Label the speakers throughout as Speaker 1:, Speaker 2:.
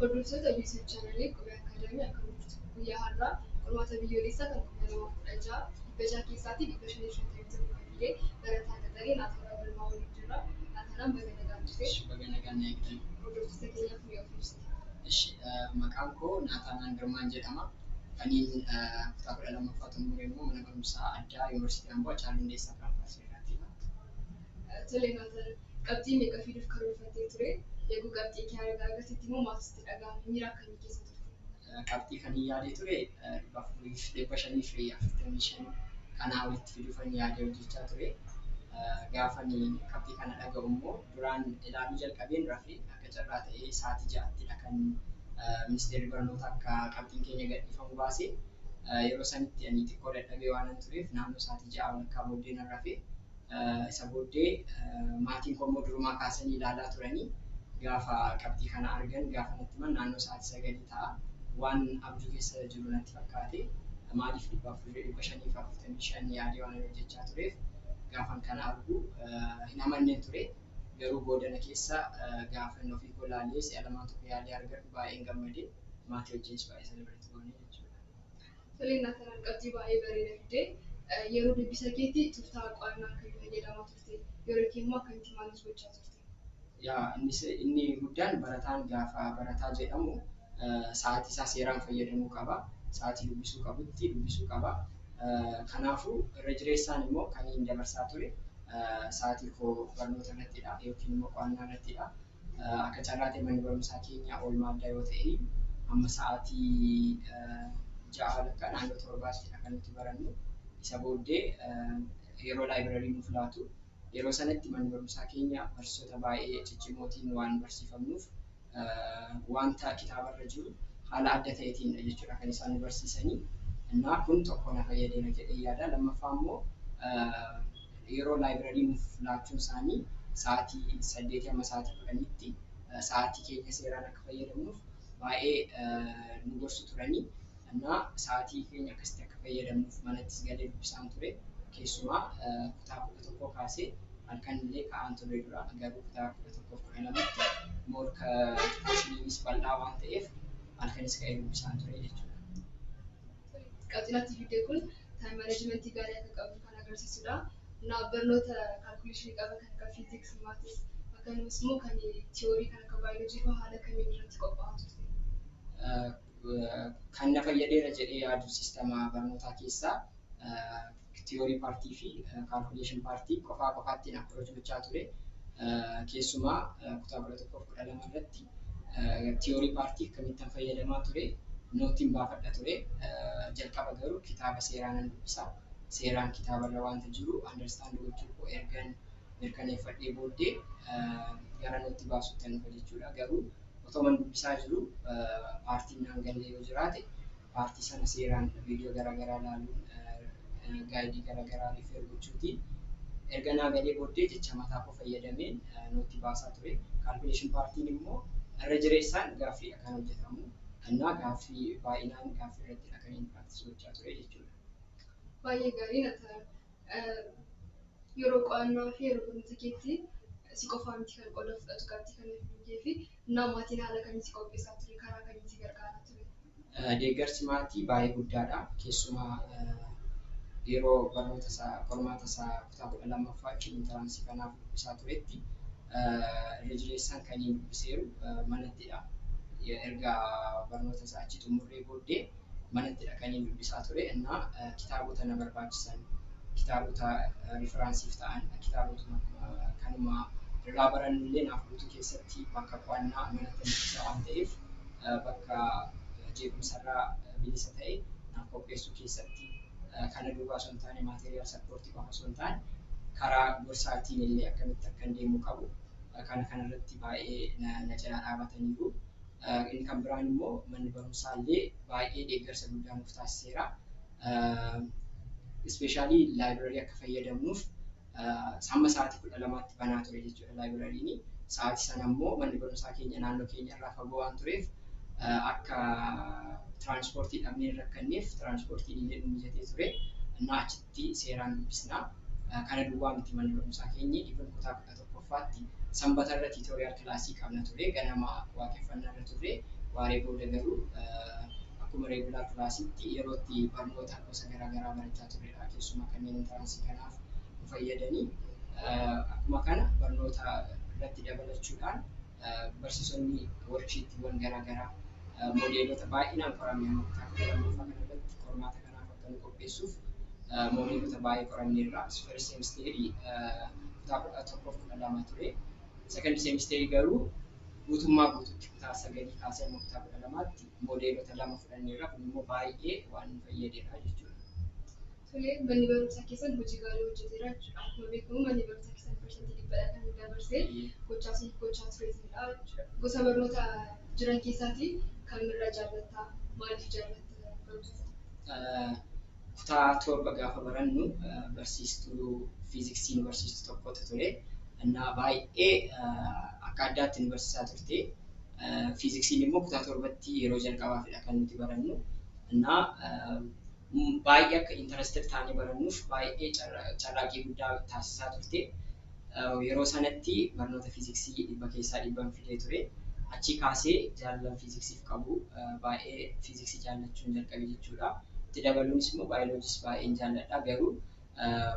Speaker 1: Hordoftoota YouTube chaanalii Qubee Akaadaamii, akkam jirtu? Guyyaa har'aa qormaata biyyoolessaa kan 2016 600 keessaatii 551 kan fide barataa qaxalee Naatanaa Girmaa waliin jirra. Naatanaan, baga nagaan dhufe.
Speaker 2: Baga nagaan na eegdan.
Speaker 1: Hordoftoota keenyaaf mee of ibsite.
Speaker 2: Ishi, maqaan koo Naataanaan Girmaan jedhama. Kaniin kutaa 12ffaa xumure immoo mana barumsaa addaa Yuunivarsiitii Amboo Haacaaluu Hundeessaa Kaampaasii irraatidha.
Speaker 1: Tole Naatanaan, qabxii meeqa fiduuf karoorfattee ture? Eeguu qabxii kee argatetti immoo maaltu sitti dhaga'ame? Miira akkamii keessa turte?
Speaker 2: Qabxii kan hin yaadee ture 400f 545 kanaa olitti fiduufan yaadee hojjechaa ture. Gaafani qabxii kana dhaga'u immoo duraan ilaaluu jalqabeen rafee, akka carraa ta'ee sa'aatii 6ttidha kan ministeerri barnootaa akka qabxiin keenya gadhiifamu baase. Yeroo sanitti ani xiqqoo dadhabee waanan tureef naannoo sa'aatii 6:30 booddee nan rafee. Isa booddee maatiin koo immoo durumaa kaasanii ilaalaa turanii, gaafa qabxii kana argan, gaafa natti himan naannoo sa'aatii 9 ta'a. Waan abjuu keessa jiru natti fakkaate. Maaliif, 400, 545 yaadee waan hojjechaa tureef gaafan kana argu hin amanneen ture. Garuu boodana keessa gaafan ofii koo laalee si'a lamaan tokko yaalee argadhu baay'een gammade. Maatii wajjinis baay'ee celebrate goone jechuudha.
Speaker 1: Tole Naatanaan, qabxii baay'ee bareeda fidde. Yeroo dubbisa keetti tooftaa qo'annaa akkamii fayyadamaa turte? Yeroo kee immoo akkamitti manage gochaa turte?
Speaker 2: Yaa, inni guddaan barataan gaafa barataa jedhamu sa'aatii isaa seeraan fayyadamuu qaba. Sa'aatii dubbisuu qabutti dubbisuu qaba. Kanaafuu irra jireessaan immoo kan inni dabarsaa ture sa'aatii koo barnoota irrattidha yookiin immoo qo'annaa irrattidha. Akka carraa ta'e manni barumsaa keenya oolmaa addaa yoo ta'e, amma sa'aatii 6 walakkaa naannoo 7ttidha kan nuti barannu. Isa booddee yeroo library nuuf laatu. Yeroo sanatti manni barumsaa keenya barsiisota baay'ee ciccimootiin waan barsiifamnuuf wanta kitaabarra jiru haala adda ta'eetiinidha jechuudha kan isaan nu barsiisanii. Innaa kun tokko na fayyadeera jedhee yaada. Lammaffaa immoo yeroo library nuuf laachuun isaanii sa'aatii 8 hamma sa'aatii 10tti sa'aatii keenya seeraan akka fayyadamnuuf baay'ee nu gorsu turanii. Innaa sa'aatii keenya akkasitti akka fayyadamnuuf manattis galee dubbisaan ture. Keessumaa kutaa 11 kaasee halkan illee ka'aan ture dura, garuu kutaa 11f 12tti more portioniinis bal'aa waan ta'eef halkanis ka'ee dubbisaan ture jechuudha.
Speaker 1: Qabxiin ati fidde kun time managementii gaarii akka qabdu kan agarsiisudha. Na barnoota calculationii qaban kan akka fiiziksii, maths, akkasumas immoo kan tiyoorii kan akka baayoloojii fa'aa haala kamiin irratti qophaa'aa turte?
Speaker 2: Kan na fayyadeera jedhee yaadu siistama barnootaa keessaa tiyoorii partii fi calculation partii qofaa qofaattiin approach gochaa ture. Keessumaa kutaa 11f 12 irratti tiyoorii partii akkamittan fayyadamaa ture? Noteiin baafadha ture. Jalqaba garuu kitaaba seeraan nan dubbisa. Seeraan kitaabarra wanta jiru understand gochuu koo ergan mirkaneeffadhee booddee gara noteii baasuutti dhufa jechuudha. Garuu otoo man dubbisaa jiru partiin naan galle yoo jiraate, partii sana seeraan viidiyoo garaagaraa ilaaluun, guideii garaagaraa refer gochuutiin erga naa galee booddee jecha mataa koo fayyadameen noteii baasaa ture. Calculation partiin immoo irra jireessaan gaaffiidha kan hojjetamu. Innaa gaaffii baay'inaan gaaffii irrattidha kan inni practice gochaa ture jechuudha.
Speaker 1: Baay'ee gaarii, Nataan. Yeroo qo'annaa fi yeroo barnoota keetti si qofaa miti kan qooda fudhatu qabxii kana fiduu fi maatiin haala kamiin si qopheessaa ture? Karaa kamiin si gargaaraa ture?
Speaker 2: Deeggarsi maatii baay'ee guddaadha. Keessumaa yeroo barnoota isaa, qormaata isaa kutaa 12ffaa jechuun entranceii kanaaf dubbisaa turetti irra jireessaan kan inni dubbiseeru manattidha. Erga barnoota isaa achi xumurree booddee manattidha kan inni dubbisaa ture. Innaa kitaabota na barbaachisan, kitaabota referenceiif ta'an, kitaabotuma kanuma irraa barannu illee naaf guutuu keessatti bakka qo'annaa manatti dubbisaa waan ta'eef bakka jeequmsarraa bilisa ta'e naaf qopheessuu keessatti, kana duwwaa osoo hin taane, material supportii qofa osoo hin taane, karaa gorsaatiin illee akkamitti akkan deemuu qabu kana kanarratti baay'ee na cinaa dhaabataniiru. Inni kan biraan immoo manni barumsaa illee baay'ee deeggarsa guddaa nuuf taasiseera. Especially library akka fayyadamnuuf hamma sa'aatii 12tti banaa ture jechuudha libraryin. Sa'aatii sana immoo manni barumsaa keenya naannoo keenya irraa fagoo waan tureef akka tiraanspoortii dhabnee hin rakkanneef tiraanspoortiin illee nu mijatee ture. Innaa achitti seeraan dubbisnaa. Kana duwwaa miti, manni barumsaa keenya even kutaa 11ffaatti sanbata irra tutorial classii qabna ture. Ganama waaqeffannaa irra turre. Waaree booda garuu akkuma regular classiitti yeroo itti barnoota gosa garaagaraa barachaa turredha. Keessumaa kanneen entrance kanaaf nu fayyadanii akkuma kana barnoota irratti dabalachuudhaan barsiisonni worksheetiiwwan garaagaraa moodeelota baay'inaan qoramne amma kutaa 12ffaa kanarratti qormaata kanaaf akka nu qopheessuuf moodeelota baay'ee qoranneerra. First semesterii kutaa 11f 12 ture. Second semesterii garuu guutummaa guutuutti kutaa 9 kaasee amma kutaa 12tti moodeelota lama fudhanneerra. Kun immoo baay'ee waan nu fayyadeedha jechuudha.
Speaker 1: Tolee, manni barumsaa keessan hojii gaarii hojjeteera jechuudha. Akkuma beekamu manni barumsaa keessan 100% kan nu dabarsee gochaa isiniif gochaa tureetidha jechuudha. Gosa barnoota jiran keessaatii kamirra jaallattaa? Maaliif jaallatta barumsa?
Speaker 2: Kutaa 7 gaafa barannu barsiistuu fiiziksii nu barsiistu tokkotu ture. Innaa baay'ee akka addaatti nu barsiisaa turte. Fiiziksiin immoo kutaa 7tti yeroo jalqabaafidha kan nuti barannu. Innaa baay'ee akka interested taanee barannuuf baay'ee carraaqqii guddaa taasisaa turte. Yeroo sanatti barnoota fiiziksii 100% fidee ture. Achii kaasee jaalala fiiziksiif qabu baay'ee fiiziksii jaallachuun jalqabe jechuudha. Itti dabaluunis immoo baayoloojis baay'een jaalladha. Garuu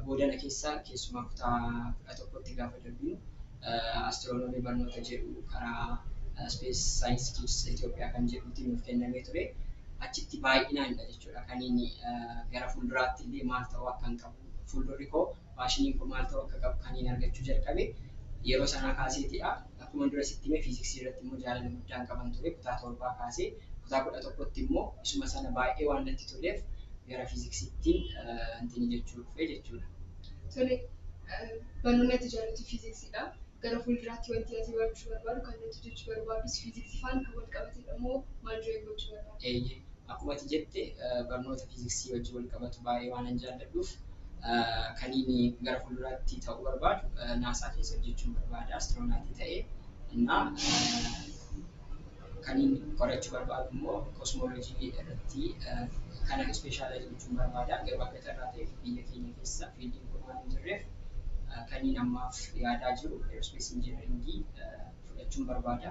Speaker 2: boodana keessa keessumaa kutaa 11tti gaafa darbinu astiroonoomii barnoota jedhu karaa Space Science Kids Itoophiyaa kan jedhuutiin nuuf kennamee ture. Achitti baay'inaanidha jechuudha kan inni gara fuulduraatti illee maal ta'uu akka hin qabu fuuldurri koo passioniin koo maal ta'uu akka qabu kan inni argachuu jalqabe yeroo sanaa kaaseetidha. Akkuma dura sitti hime fiiziksii irratti immoo jaalala guddaan qaban ture kutaa 7 kaasee kutaa 11tti immoo isuma sana baay'ee waan natti toleef gara fiiziksiittiin intini jechuu dhufe jechuudha.
Speaker 1: Tole, barnoonni ati jaallattu fiiziksiidha. Gara fuulduraatti wanti ati barachuu barbaadu kan ati hojjechuu barbaadus fiiziksii faana kan wal qabatedha moo maal join gochuu barbaadda?
Speaker 2: Eeyyee, akkuma ati jette barnoota fiiziksii wajjin wal qabatu baay'ee waan an jaalladhuuf kan inni gara fuulduraatti ta'uu barbaadu NASA keessa hojjechuun barbaada astiroonatii ta'ee innaa kan inni qorachuu barbaadu immoo kosmoolojii irratti kana specialize gochuun barbaada. Garuu akka carraa ta'eef biyya keenya keessa fieldiin kun waan hin jirreef kan inni ammaaf yaadaa jiru aerospace engineeringii fudhachuun barbaada.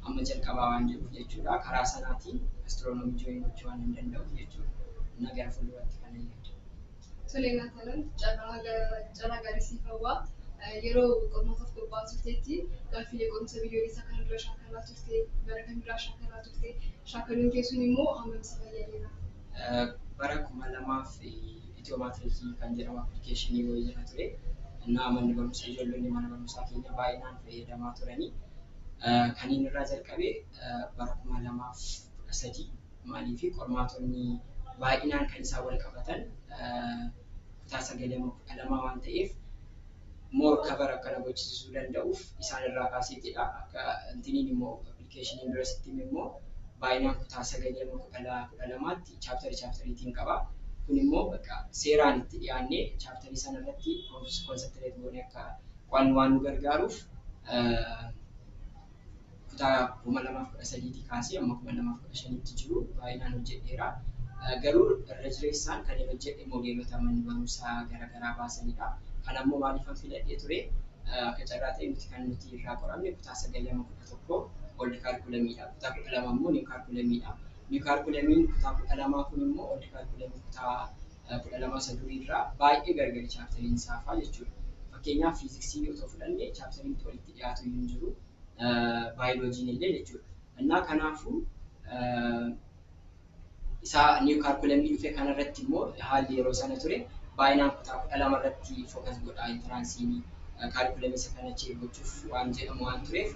Speaker 2: Amma jalqabaa waan jiruuf jechuudha. Karaa sanaatiin astiroonoomii join gochuu waan hin danda'uuf jechuudha. Innaa gara fuulduraatti kana yaada.
Speaker 1: Tole Naataanaan, carraa gaarii siif hawwaa. Yeroo qormaataaf qophaa'aa turteetti gaaffiilee qorumsa biyyoolessaa kana dura shaakalaa turte, bara kam irraa shaakalaa turte, shaakaluun kee sun immoo hammam si fayyadeera?
Speaker 2: Bara 2000 Itiyoo Maatirikii kan jedhamu appilikeeshinii wayii jira ture. Innaa manni barumsaa ijoollonni mana barumsaa keenya baay'inaan fayyadamaa turanii. Kan inni irraa jalqabe bara 2013 maaliif qormaatonni baay'inaan kan isaan wal qabatan kutaa 9 12 waan ta'eef more cover akkana gochisiisuu danda'uuf isaan irraa kaaseetidha. Akka intiniin immoo appilikeeshiniin dura sitti hime immoo baay'inaan kutaa 9 hamma 12tti chapterii chapteriitiin qaba. Kun immoo bakka seeraan itti dhiyaannee chapterii sana irratti concentrate goonee akka qo'annu waan nu gargaaruuf kutaa 2013tii kaasee amma 2015tti jiru baay'inaan hojjedheera. Garuu irra jireessaan kan inni hojjedhe moodeelota manni barumsaa garaagaraa baasanidha. Kana immoo maaliifan filadhee ture? Akka carraa ta'e nuti kan nuti irraa qoramne kutaa 9 hamma 11 old curriculumiidha. Kutaa 12 immoo new curriculumiidha. New curriculumiin kutaa 12 kun immoo old curriculumii kutaa 12 isa durii irraa baay'ee gargari chapteriin isaa fa'aa jechuudha. Fakkeenyaaf fiiziksii otoo fudhanne chapteriin walitti dhiyaatu hin jiru. Baayoloojiin illee jechuudha. Innaa kanaafuu isaa new curriculumii dhufe kanarratti immoo haalli yeroo sana ture baay'inaan kutaa 12 irratti focus godha entranceiin curriculumii isa kana check gochuuf waan jedhamu waan tureef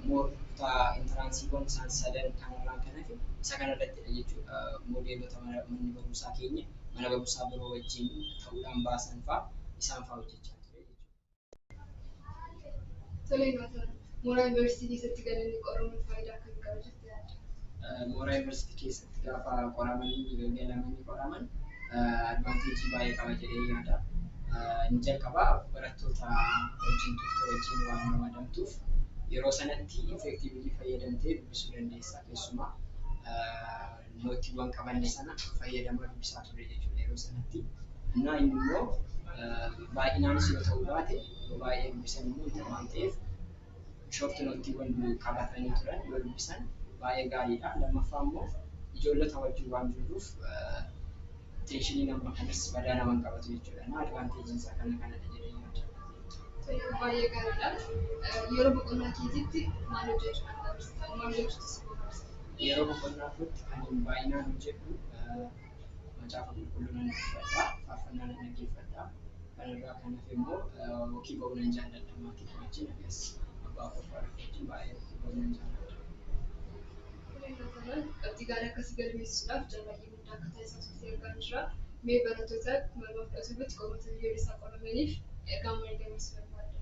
Speaker 2: more kutaa entranceiiwwan isaan sadan kanarraan kan hafe isa kanarrattidha jechuudha. Moodeelota manni barumsaa keenya mana barumsaa biroo wajjin ta'uudhaan baasan fa'aa isaan fa'aa hojjechaa ture jechuudha.
Speaker 1: Tole Naataan, mooraa yuunivarsiitii keessatti galanii qoramuun faayidaa akkamii qaba jettee yaadda?
Speaker 2: Mooraa yuunivarsiitii keessatti gaafa qoramanii galamanii qoraman advantageii baay'ee qaba jedhee yaada. Inni jalqabaa barattoota wajjin turte wajjin waan ramadamtuuf yeroo sanatti effectively fayyadamtee dubbisuu dandeessa. Keessumaa noteiiwwan qabanne sana fayyadamaa dubbisaa turre jechuudha yeroo sanatti. Innaa inni immoo baay'inaanis yoo ta'uu baate yeroo baay'ee dubbisan immoo hin ta'u waan ta'eef short noteiiwwan qabatanii turan yoo dubbisan Baay'ee gaariidha. Lammaffaa immoo ijoollota wajjin waan jirruuf tension amma kanas badaa nama hin qabatu jechuudha. Advantageiin isaa kana kanadha jedhee yaada.
Speaker 1: Baay'ee gaariidha. Yeroo boqonnaa keetiitti maal hojjechuudhaan dabarsita? Maal hojjechuutu si bohaarsa?
Speaker 2: Yeroo boqonnaa kootti kan hin baay'inaan hojjedhu macaafa qulqulluu nan dubbifadha, faarfannaa nan dhaggeeffadha. Kanarraa kan hafe immoo walk ba'uu nan jaalladha maatii koo wajjin akkas abbaa koo fi haadha koo wajjin baay'ee walk ba'uu nan jaalladha.
Speaker 1: Qabxii gaarii akkasii galmeessisuudhaaf carraaqqii guddaa akka taasisaa turte argaa jirra. Mee barattoota 2017tti qormaata biyyoolessaa qoramaniif ergaa maalii dabarsuu barbaadda?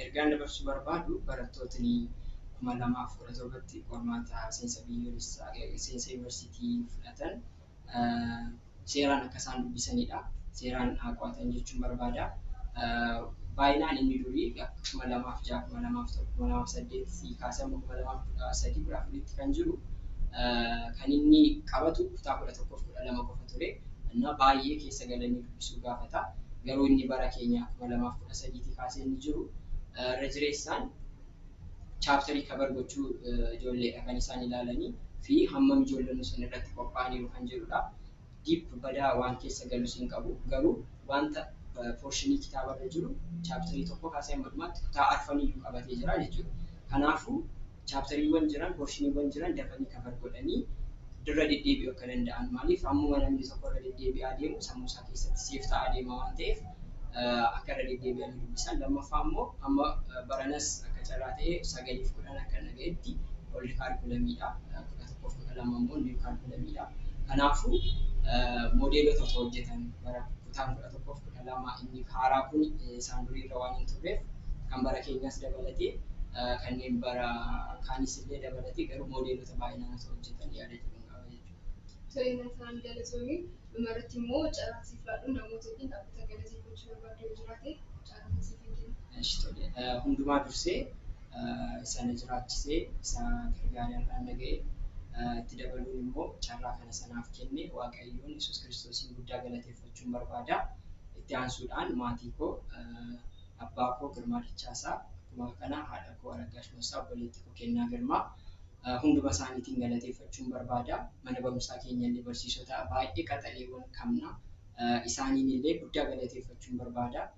Speaker 2: Ergaan dabarsuu barbaadu barattootni 2017tti qormaata seensa biyyoolessaa seensa yuunivarsiitii fudhatan seeraan akka isaan dubbisanidha. Seeraan haa qo'atan jechuun barbaada. Baay'inaan inni durii 2006, 2007, 2008 kaasee hamma 2013, 14tti kan jiru kan inni qabatu kutaa 11f 12 qofa ture. Innaa baay'ee keessa galanii dubbisuu gaafata. Garuu inni bara keenya 2013 kaasee inni jiru irra jireessaan chapter cover gochuu ijoolleedha kan isaan ilaalanii fi hammam ijoollonni sun irratti qophaa'aniiru kan jedhudha. Deep badaa waan keessa galus hin qabu. Garuu wanta portion kitaabarra jiru chapter tokko kaasee hamma dhumaatti kutaa arfaniyyuu qabatee jira jechuudha. Kanaafuu chapteriiwwan jiran portioniiwwan jiran dafanii cover godhanii irra deddeebi'uu akka danda'an, maaliif ammuma namni tokko irra deddeebi'aa deemu sammuu isaa keessatti save ta'aa deema waan ta'eef akka irra deddeebi'anii dubbisan. Lammaffaa immoo amma baranas akka carraa ta'ee sagaliif kudhan akka naga'etti old curriculumiidha. 11f 12 immoo new curriculumiidha. Kanaafuu modelota otoo hojjetan bara kutaan 11f 12 inni haaraa kun isaan duriirra waan hin turreef kan bara keenyas dabalatee kanneen bara kaanis illee dabalatee garuu modelota baay'inaan osoo hojjetan yaada jedhuun qaba jechuudha.
Speaker 1: Tole, Nataan, galatoomii. Dhumarratti immoo carraa siif laadhu, namoota yookiin dhaabbata galateeffachuu barbaaddu yoo jiraate carraa siif hin kenna.
Speaker 2: Eshi, tole. Hundumaa dursee sana jiraachisee isa gargaaree har'aan naga'e itti dabaluun immoo carraa kana sanaaf kenne Waaqayyoon Yesuus Kiristoosiin guddaa galateeffachuun barbaada. Itti aansuudhaan maatii koo, abbaa koo Girmaa Dachaasaa, akkuma kana haadha koo Aragaash Moossaa, obboleettii koo Kennaa Girmaa, hunduma isaaniitiin galateeffachuun barbaada. Mana barumsaa keenya illee barsiisota baay'ee qaxaleewwan qabna. Isaaniin illee guddaa galateeffachuun barbaada.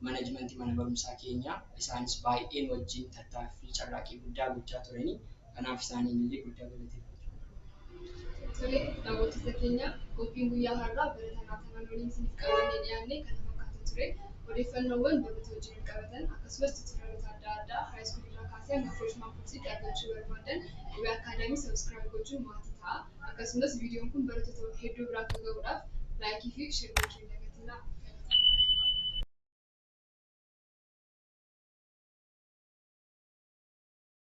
Speaker 2: Management mana barumsaa keenyaa isaanis baay'een wajjin tattaaffii carraaqqii guddaa gochaa turanii kanaaf isaaniin illee guddaa galateeffachuun barbaada.
Speaker 1: Tole, daawwattoota keenya, qophiin guyyaa har'aa barataa Naatanaan waliin isiniif qabannee dhiyaanne kana fakkaata ture. Odeeffannoowwan barnoota wajjin wal qabatan akkasumas tutorialota adda addaa high school irraa kaasee hanga freshman courseitti argachuu barbaadan Qubee Academy subscribe gochuun maatii ta'a. Akkasumas viidiyoon kun barattoota hedduu biraa akka gahuudhaaf like fi share gochuu hin dagatinaa.